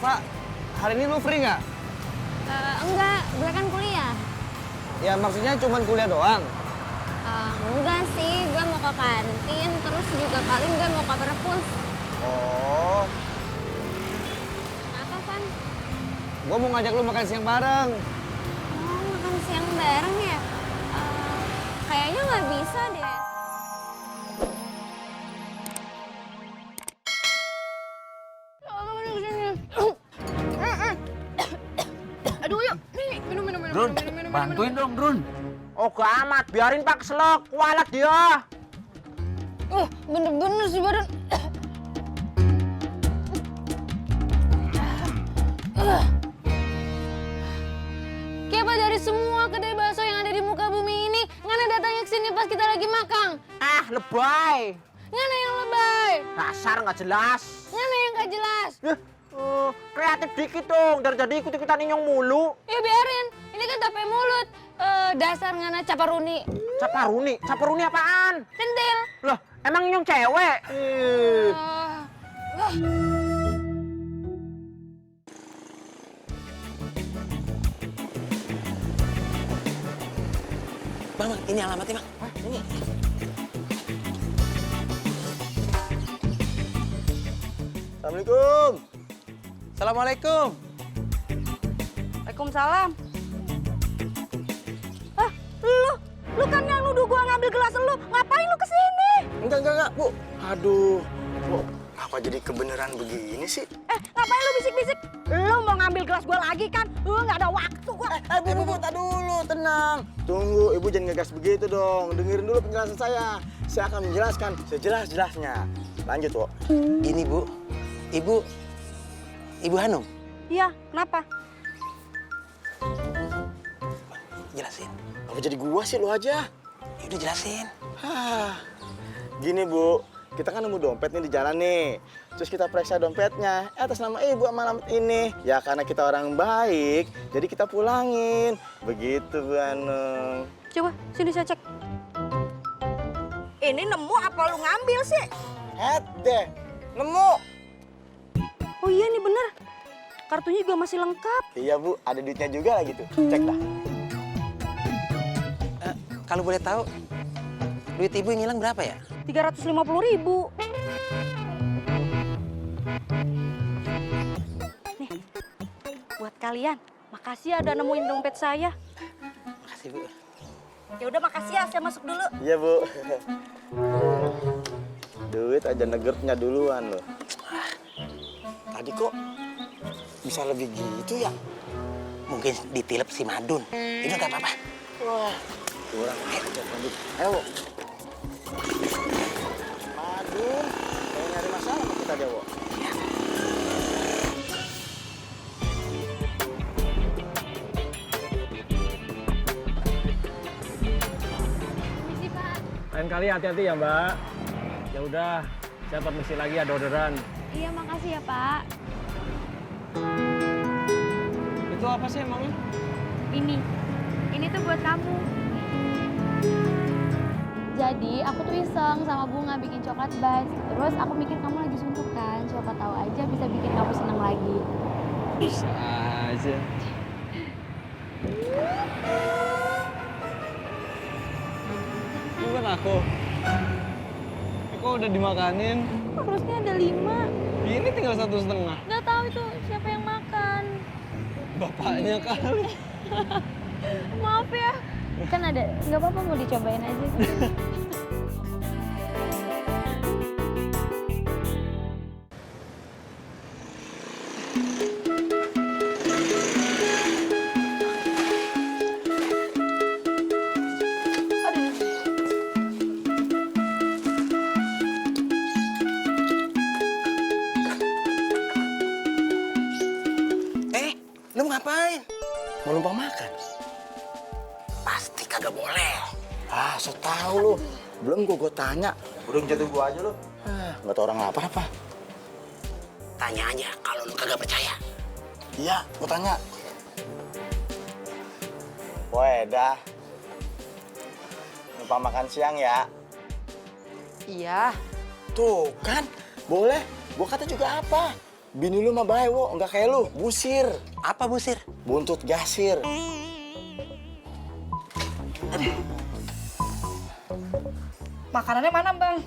Pak, hari ini lu free nggak? Enggak, gue kan kuliah. Ya maksudnya cuma kuliah doang. Enggak sih, gue mau ke kantin, terus juga paling gue mau ke perpus. Oh, Apa, Pan? gua mau ngajak lu makan siang bareng. Oh, makan siang bareng ya? Kayaknya nggak bisa deh. Aduh, yuk. Nih, minum. Drun, bantuin dong, Drun. Oh, gak amat. Biarin Pak keselak. Kualat dia. Bener-bener sih badan. Siapa dari semua kedai bakso yang ada di muka bumi ini, ngana datangnya ke sini pas kita lagi makan? Ah, lebay. Ngana yang lebay? Dasar nggak jelas. Ngana yang gak jelas? Kreatif dikit dong. Dari jadi ikut-ikutan inyong mulu. Ya biarin, ini kan tape mulut. Dasar ngana caparuni. Caparuni? Caparuni apaan? Centil. Loh, emang inyong cewek? Bang, ini alamatnya, Bang. Ini. Assalamualaikum. Assalamualaikum. Waalaikumsalam. Lu kan yang nuduh gua ngambil gelas lu. Ngapain lu kesini? Enggak, Bu. Aduh, Bu, apa jadi kebenaran begini sih? Ngapain lu bisik-bisik? Lu mau ngambil gelas gua lagi kan? Lu nggak ada waktu gua. Bu, tak dulu, tenang. Tunggu, Ibu jangan ngegas begitu dong. Dengerin dulu penjelasan saya. Saya akan menjelaskan sejelas-jelasnya. Lanjut, Bu. Ini, Bu. Ibu Hanum. Iya, kenapa? Jelasin. Apa jadi gua sih, lu aja? Ya udah jelasin. Gini, Bu. Kita kan nemu dompet nih di jalan nih. Terus kita periksa dompetnya. Atas nama Ibu sama alamat ini. Ya karena kita orang baik, jadi kita pulangin. Begitu, Bu Hanum. Coba sini saya cek. Ini nemu apa lu ngambil sih? Deh, nemu. Oh iya nih bener. Kartunya juga masih lengkap. Iya, Bu. Ada duitnya juga lagi tuh. Cek dah. Kalau boleh tahu, duit ibu yang hilang berapa ya? 350.000. Nih, buat kalian. Makasih ya udah nemuin dompet saya. Makasih, Bu. Ya udah makasih ya, saya masuk dulu. Iya, Bu. Duit aja negernya duluan loh. Tadi kok bisa lebih gitu ya? Mungkin ditilep si Madun. Ini nggak apa-apa. Wah, kurang. Ayo, Bu. Aduh, kayak nyari masalah sama kita deh, Bu. Permisi, Pak. Lain kali hati-hati ya, Mbak. Ya udah, saya permisi lagi ada orderan. Iya, makasih ya, Pak. Itu apa sih emangnya? Ini tuh buat kamu. Jadi aku tuh iseng sama Bunga bikin coklat bites. Terus aku mikir kamu lagi suntuk kan, siapa tahu aja bisa bikin kamu senang lagi. Bisa aja. Bukan aku. Kok udah dimakanin? Harusnya ada 5. Ini tinggal 1,5. Nggak tahu itu siapa yang makan. Bapaknya kali. Maaf ya. Kan ada, nggak apa-apa mau dicobain aja. Lu mau ngapain? Mau numpang makan? Pasti kagak boleh. Ah, so tau lu. Belum gua tanya. Udah jatuh gua aja lu. Nggak tau orang apa-apa. Tanya aja kalau lu kagak percaya. Iya, gua tanya. Woi, dah. Numpang makan siang ya. Iya. Tuh kan, boleh. Gua kata juga apa? Bini lu mah baik, wo. Nggak kayak lu, busir. Apa busir? Buntut gasir. Makanannya mana, Bang?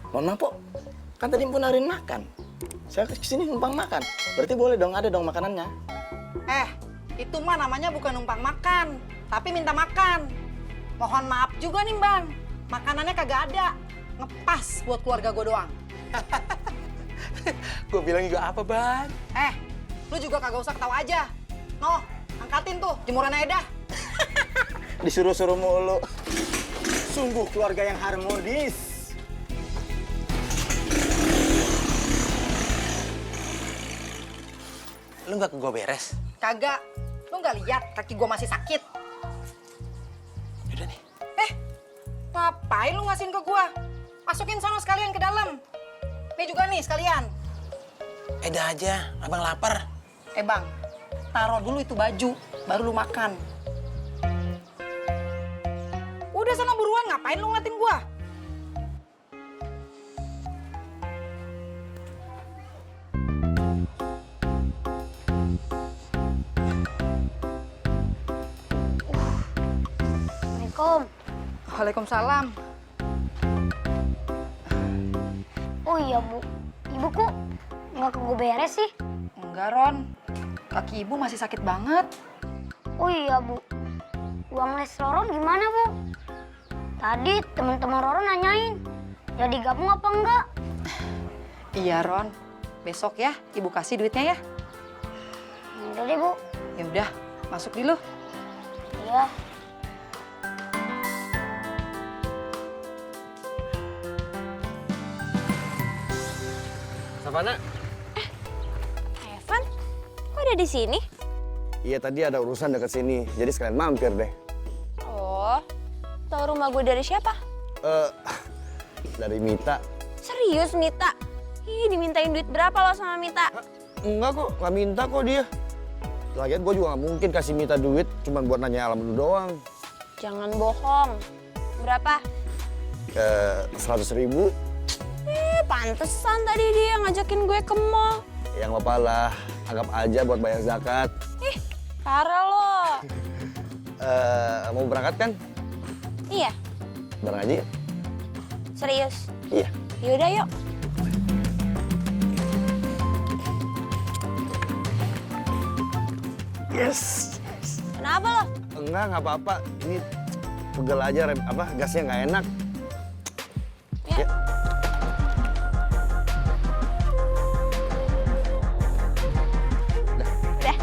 Mohon maaf, Po. Kan tadi Mpok nawarin makan. Saya kesini numpang makan. Berarti boleh dong, ada dong makanannya. Itu mah namanya bukan numpang makan, tapi minta makan. Mohon maaf juga nih, Bang. Makanannya kagak ada. Ngepas buat keluarga gue doang. Gue bilang juga apa, Ban? Lu juga kagak usah ketawa aja. Noh, angkatin tuh jemuran Eda. Disuruh-suruh mulu. Sungguh keluarga yang harmonis. Lu nggak ke gue beres? Kagak. Lu nggak lihat kaki gue masih sakit? Udah nih. Ngapain lu ngasihin ke gue? Masukin sono sekalian ke dalam. Ini juga nih sekalian. Eda aja, abang lapar. Bang, taruh dulu itu baju, baru lu makan. Udah sana buruan, ngapain lu ngeliatin gua? Assalamualaikum. Waalaikumsalam. Oh iya, Bu. Ibu kok nggak ke gue beres sih? Enggak, Ron. Kaki ibu masih sakit banget. Oh iya, Bu. Uang les Roron gimana, Bu? Tadi teman-teman Roron nanyain, jadi gabung apa enggak? Iya, Ron. Besok ya, ibu kasih duitnya ya. Udah deh, Bu. Ya udah, masuk dulu. Iya. Savana, Evan, kok ada di sini? Iya, tadi ada urusan dekat sini. Jadi sekalian mampir deh. Oh, tahu rumah gue dari siapa? Dari Mita. Serius, Mita? Ih, dimintain duit berapa lo sama Mita? Enggak kok, nggak minta kok dia. Lagian gue juga nggak mungkin kasih Mita duit cuma buat nanya alam lu doang. Jangan bohong. Berapa? 100.000. Pantesan tadi dia ngajakin gue ke mall. Ya nggak apa-apa lah, anggap aja buat bayar zakat. Ih, parah lo. Mau berangkat kan? Iya, Bareng aja yuk. serius. Iya. Yaudah, yuk. Yes. Kenapa lo? Enggak, nggak apa-apa. Ini pegel aja, gasnya nggak enak. Ya. Udah.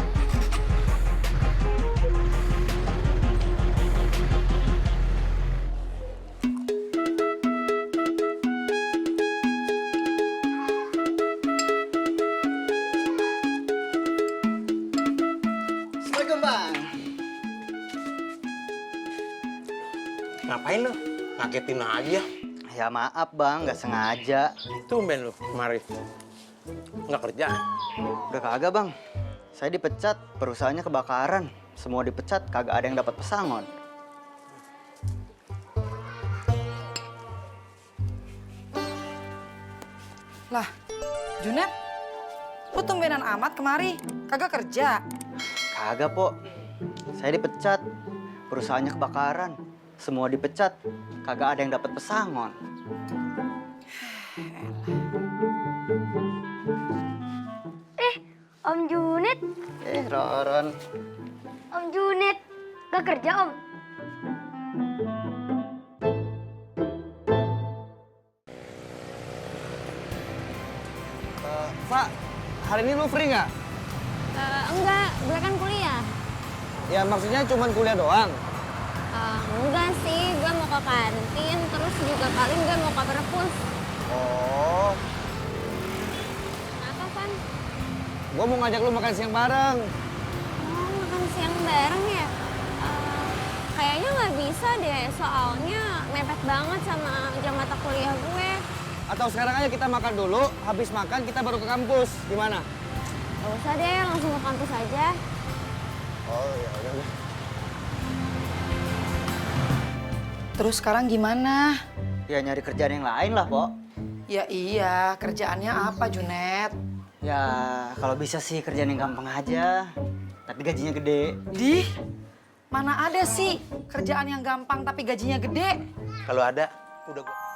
Assalamualaikum, Bang. Ngapain lu? Ngagetin aja. Ya maaf bang, nggak sengaja. Tumben lu kemari. Nggak kerja. Udah kagak bang. Saya dipecat, perusahaannya kebakaran. Semua dipecat, kagak ada yang dapat pesangon. Lah, Junet, lu tumbenan amat kemari. Kagak kerja. Kagak, Po. Saya dipecat, perusahaannya kebakaran. Semua dipecat, kagak ada yang dapat pesangon. Om Junet, Roron. Om Junet, gak kerja Om? Pak, hari ini lu free nggak? Enggak, gue kan kuliah. Ya maksudnya cuma kuliah doang. Enggak sih, gue mau ke kantin, terus juga paling gue mau ke perpus. Oh, Kenapa, Van? gua mau ngajak lu makan siang bareng. Oh, makan siang bareng ya? Kayaknya nggak bisa deh, soalnya mepet banget sama jam mata kuliah gue. Atau sekarang aja kita makan dulu, habis makan kita baru ke kampus. Gimana? Gak usah deh, langsung ke kampus aja. Oh ya udah. Terus sekarang gimana? Ya nyari kerjaan yang lain lah, Po. Ya iya, kerjaannya apa, Junet? Ya, kalau bisa sih kerjaan yang gampang aja, tapi gajinya gede. Di mana ada sih kerjaan yang gampang tapi gajinya gede? Kalau ada, udah gua...